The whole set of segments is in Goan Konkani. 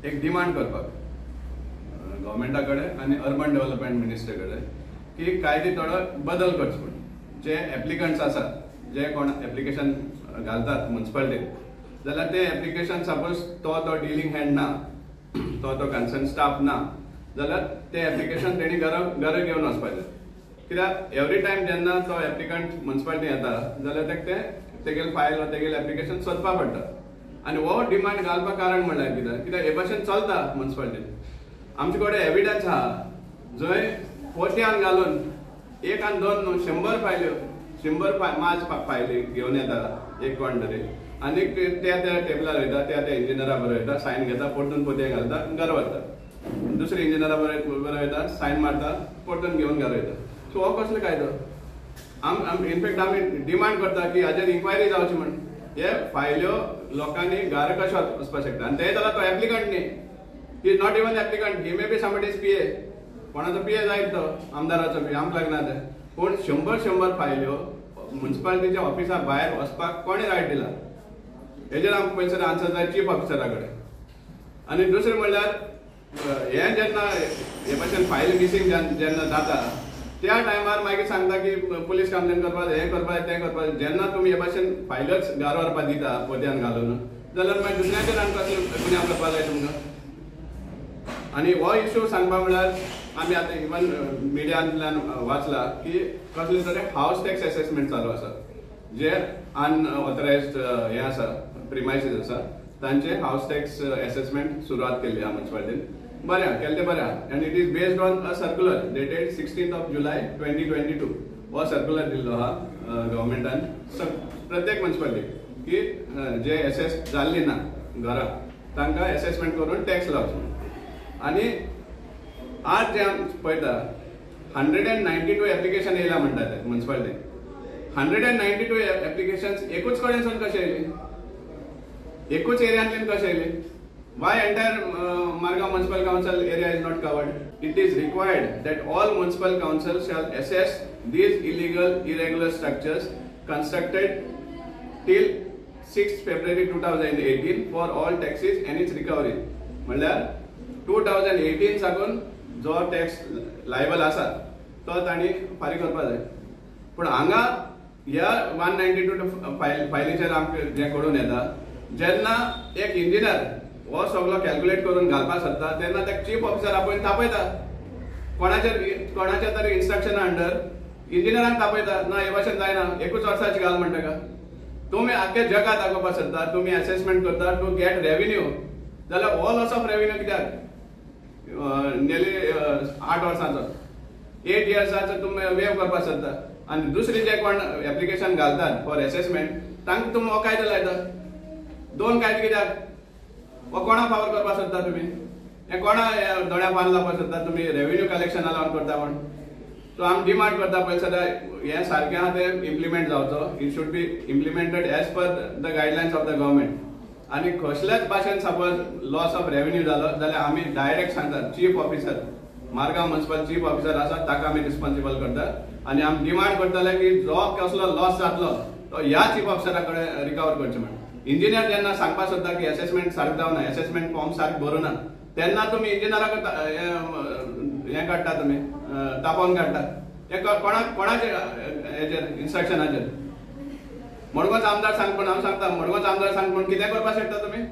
एक डिमांड करपाक गव्हर्मेंटा कडेन आनी अर्बन डेव्हलपमेंट मिनिस्टर कडेन की कायदे थोडो बदल करचो म्हूण. जे एप्लिकंट्स आसात, जे कोण एप्लिकेशन घालतात मुन्सिपालिटीन, जाल्यार ते एप्लिकेशन सपोज तो तो डिलींग हँड ना, तो तो कन्सर्न स्टाफ ना, जाल्यार ते एप्लिकेशन तेणी घरा घरा घेवन वचपाचें. कित्याक एवरी टायम जेन्ना तो एप्लिकंट मुन्सिपालिटी येता जाल्यार ताका ते तेगेले फायल वा तेगेले एप्लिकेशन सोदपा पडटा. आनी हो डिमांड घालपाक कारण म्हणल्यार कितें, कित्याक हे भाशेन चलता मुन्सिपालिटीन. आमचे कडेन एविडन्स आहा जंय पोतयान घालून एक आनी दोन न्हू 100 फायल्यो, 100 माज फायली घेवन येता एक कोण तरी, आनी त्या त्या टेबलार वयता, त्या त्या इंजिनियरा बरोबर वयता, सायन घेता, परतून पोतये घालता, घरा वता. दुसरे इंजिनियरा बरोबर वयता, सायन मारता, परतून घेवन घरा वयता. सो हो कसलो कायदो? आम इनफॅक्ट आमी डिमांड करता की हाजेर इन्क्वायरी जावची म्हण. हे फायल्यो लोकांनी घरा कशें वचपाक शकता? आनी ते जाल्यार तो एप्लिकंट न्ही, he is not even applicant, he may be somebody's PA, कोणाचो पी ए जायत तो, आमदाराचो पी, आमकां लागना तें. पूण 100-100 फायल्यो मुन्सिपालिटीच्या ऑफिसा भायर वचपाक कोणें रायट दिला? हेजेर आमकां पयलीं आन्सर जाय चीफ ऑफिसरा कडेन. आनी दुसरें म्हणल्यार हें जेन्ना हे भाशेन फायल मिसींग जेन्ना जाता त्या टायमार मागीर सांगता की पुलीस कंप्लेन करपाक जाय, हें करपाक जाय, तें करपाक जाय. जेन्ना तुमी हे भाशेन फायल्योच घरा व्हरपाक दिता पोतयान घालून, जाल्यार मागीर दुसऱ्यांचेर आमकां कसले गुन्यांव करपाक जाय तुमकां? आनी हो इशू सांगपा म्हळ्यार आमी आतां इवन मिडियांतल्यान वाचला की कसले तरी हावस टॅक्स एसेसमेंट चालू आसा, जे अनऑथरायज्ड हें आसा प्रिमायसीस आसा तांचे हावस टॅक्स एसेसमेंट सुरवात केल्ली आहा मुन्सिपालिटीन. बरें आहा केलें तें बरें आहा. And it is based on a circular dated 16 July 2022. हो सर्क्युलर दिल्लो आहा गव्हर्मेंटान प्रत्येक मुन्सिपालिटीक की जे एसेस जाल्ली ना घरां तांकां एसेसमेंट करून टॅक्स लावचो. आनी आज जे आमी पळयता 192 एप्लिकेशन येयला म्हणटा ते मुन्सिपालिटीन. 192 एप्लिकेशन एकूच कडेन सून कशें येयली, एकूच एरियांतल्यान कशें येयली? Why entire Margao Municipal Council area is not covered? It is required that all municipal councils shall assess these illegal, irregular structures constructed till 6 February 2018 for all taxes and its recovery. म्हणल्यार 2018 साकून जो टॅक्स लायबल आसा तो तांणी फारीक करपाक जाय. पूण हांगा ह्या 192 फायलीचेर आमकां जें कळून येता, जेन्ना एक इंजिनियर हो सगलो कॅल्क्युलेट करून घालपाक सोदता तेन्ना ताका चीफ ऑफिसर आपोवन तापयता, कोणाच्या तरी इन्स्ट्रक्शना अंडर इंजिनियरांक तापयता, ना हे भाशेन जायना, एकूच वर्साची घाल म्हणटा का. तुमी आख्ख्या जगाक दाखोवपाक सोदता, तुमी एसेसमेंट करता टू गेट रेवेन्यू, जाल्यार हो लॉस ऑफ रेवेन्यू कित्याक? नियरली 8 वर्सांचो, 8 इयर्साचो तुमी वेव करपाक सोदता. आनी दुसरे जे कोण एप्लिकेशन घालतात फॉर एसेसमेंट तांकां तुमी हो कायदो लायता. दोन कायदे कित्याक? हो कोणा फावर करपाक सोदता तुमी? हें कोणा दोळ्या पान लावपाक सोदता तुमी? रेवेन्यू कलेक्शना लावन करता म्हण. सो आमी डिमांड करता पयलीं सदां हें सारकें आहा तें इम्प्लिमेंट जावचो. It should be implemented as per the guidelines of the government. आनी कसल्याच भाशेन सपोज लॉस ऑफ रेवेन्यू जालो जाल्यार आमी डायरेक्ट सांगतात chief officer, Margao municipal chief officer आसा ताका आमी रिस्पॉन्सिबल करतात. आनी आमी डिमांड करतले की जो कसलो लॉस जातलो तो ह्या चीफ ऑफिसरा कडेन रिकवर करचें म्हण. इंजिनियर जेन्ना सांगपाक सोदता की एसेसमेंट सारकें जावना, एसेसमेंट फॉर्म सारकें भरूना, तेन्ना तुमी इंजिनियराक हें काडटा, तुमी तापोवन काडटा. हें कोणाचे हेजेर इन्स्ट्रक्शनाचेर? मडगांवचो आमदार सांग पण हांव सांगता, मडगांवचो आमदार सांग पण कितें करपाक शकता तुमी?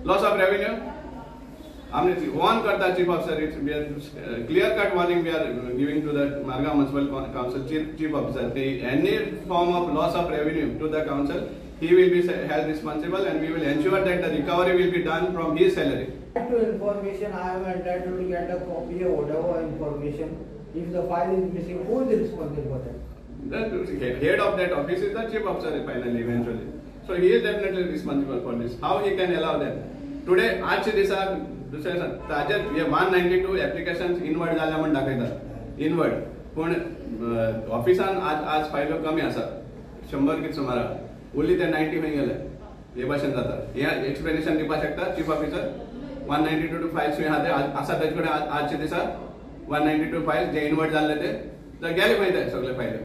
लॉस ऑफ रेवेन्यू आमी वॉर्न करता chief officer. It's we are clear cut warning we are giving to the Margao Municipal Council chief officer. Any form of loss of revenue to the council, he will be held responsible and we will ensure that the recovery will be done from his salary. To information, I am entitled to get a copy of whatever information. If the file is missing, who is responsible for that? The head of that office is the chief officer finally, eventually. So he is definitely responsible for this. How he can allow that? Today, आजच्या दिसा दुसऱ्या दिसा ताजेर हे 192 एप्लिकेशन्स इनवर्ड जाल्या म्हण दाखयतात, इनवर्ड. पूण ऑफिसान आज आज फायल्यो कमी आसात, 100 कितें सुमार उरली ते 90 खंय गेले? हे भाशेन जाता. हें एक्सप्लेनेशन दिवपाक शकता चीफ ऑफिसर? 192 फायल्स खंय आहा ते आसा ताजे कडेन आजच्या दिसा 192 फायल्स जे इनवर्ड जाल्ले ते गेले खंय ते सगळे फायल्यो?